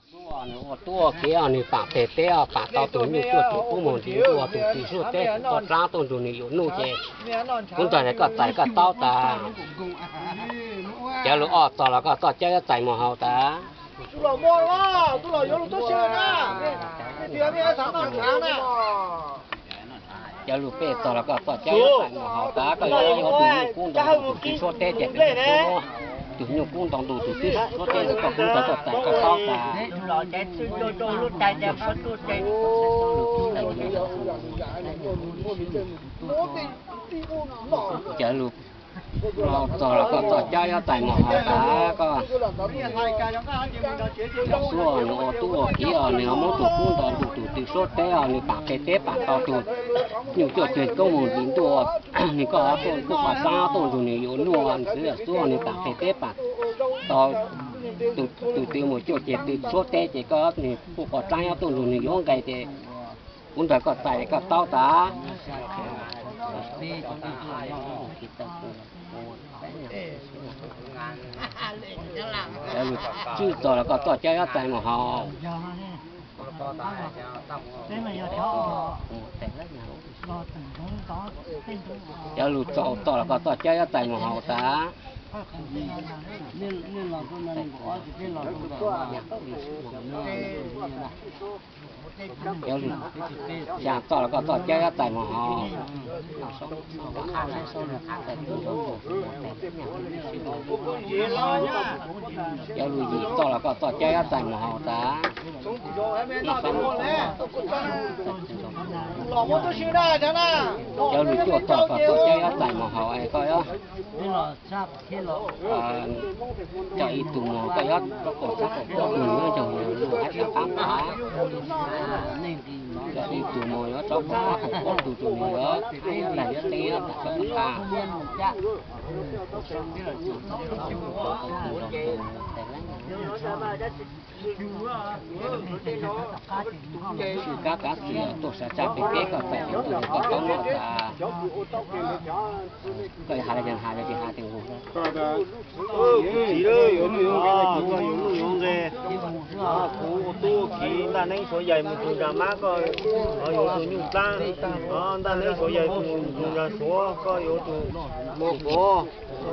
Nws ua tub ua kiv os, nws pam pem teb os, pam tau tus nyuj cuaj cuag kub mus ntiv ntuj, tus tw suab teb poj dlaab tuaj nrug nws yuav nuj ces kuv ntawd koj txais koj taub tas. Cov lus ob txog los koj txoj cab yuav txais mus haus tas. Cov lus peb txog los koj txoj cab yuav txais mus haus tas, koj yuav ua tus nyuj kub nto ntu tus tw suab teb ces tus nyuj kub nto ntu tus tw suab teb ntawd koj kuv ntawd koj txais koj taub tas. Cov lus rau txog los koj txoj cab yuav txais mus haus tas, koj Yog Suab nws ua tub ua kiv os, nws ho muab tus kub nto ntu tus tw suab teb os, nws pam pem teb pam tau tus nyuj cuaj cuag kub mus ntiv ntuj, nws koj tuaj tuaj poj dlaab tuaj nrug nws yuav nuj, nws txwv Yog Suab nws pam pem teb pam tau tus tw mus cuaj cuag tw suab teb ces koj nws puj poj dlaab nyob tuaj nrug nws yuav nqe ces kuv ntawd koj txais koj taub tas. Cov lus tsib txog los koj txoj cab yuav txais mus haus. Cov lus rau txog los koj txoj cab yuav txais mus haus tas. Cov lus xyaa txog los koj txoj cab yuav txais mus haus. Cov lus yim txog los koj txoj cab yuav txais mus haus tas. Cov lus cuaj txog koj txoj cab yuav txais mus haus es koj yuav coj ib tug mos, koj yuav rov kom sab kom pom tus nyob nrog lus hab sab qab tas. Coj ib tug mos yuav rov kom sab kom pom tus tus nws yuav hais yuav teb yuav tas sab qab. Swj kab kav xwm tuaj sawv tsa pem teb koj txais tus koj taub noj tas. Koj yuav has los yog has los tsis has tes nqus. Txiv, yuav nuj yuav nqe, yuav nuj yuav nqe. Kuv ua tub ua kiv ntaj neeb suav yaig mus tus ntsa mab, koj yuav tus nyuj dlaab. Ntaj neeb suav yaig mus tus ntsa suav, koj yuav tus mos qhuav,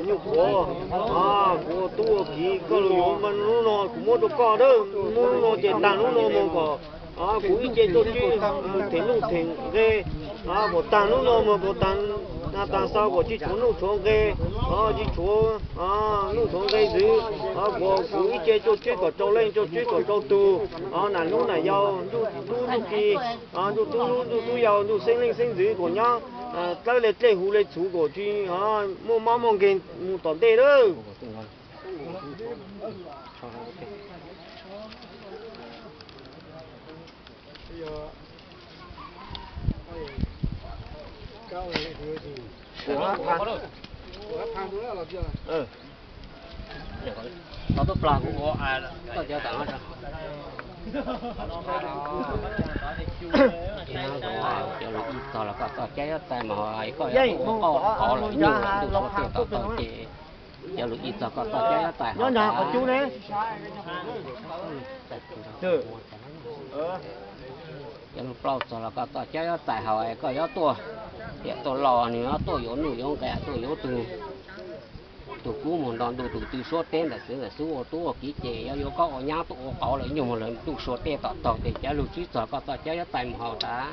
nyuj qhuav. Kuv ua tub ua kiv, koj lug yuav hnub no kuv muab rau koj, muab hnub no ces taag hnub no mus kom kuv ib ce tuaj tswb them nuj them nqe, kom taag hnub no mus kom taag, taag xaus kom tsis tshuav nuj tshuav nqe, tsis tshuav nuj tshuav nqe ntxiv, kom kuv ib ce tuaj tswb kom rau leej, tuaj tswb kom rau tug, nam hnub nam yau, ntuj tub ntuj ki, ntuj tub hlub ntuj tub yau, ntuj xeeb leej xeeb ntxwv kom nyob dlawb le dlej huv le txhuv kom tsis muaj mob muaj nkeeg mus tom ntej lawm. Cov lus ib txog los koj txoj cab yuav txais mus haus, koj yuav ua qauv los nyuj los ntuj suav tej tom taug ces cov lus ib txog koj txoj cab yuav txais haus tas. Cov lus plaub txog los koj txoj cab yuav txais haus, koj yuav tuaj tiam tuaj los nws yuav tuaj yuav nuj yuav nqe, tuaj yuav tug, tug kub mus nto ntuj tus tw suab teb ntawm xwb ntawm xwb ua tub ua kiv ces yuav yuav koj ua nyab tuaj ua qauv los nyuj los ntuj suav tej tom taug ces cov lus tsib txog koj txoj cab yuav txais mus haus tas.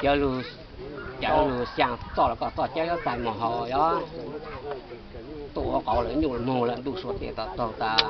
Cov lus, cov lus xyaa txog los koj txoj cab yuav txais mus haus, yuav tuaj ua qauv los nyuj los moog los ntuj suav tej tom taug tas.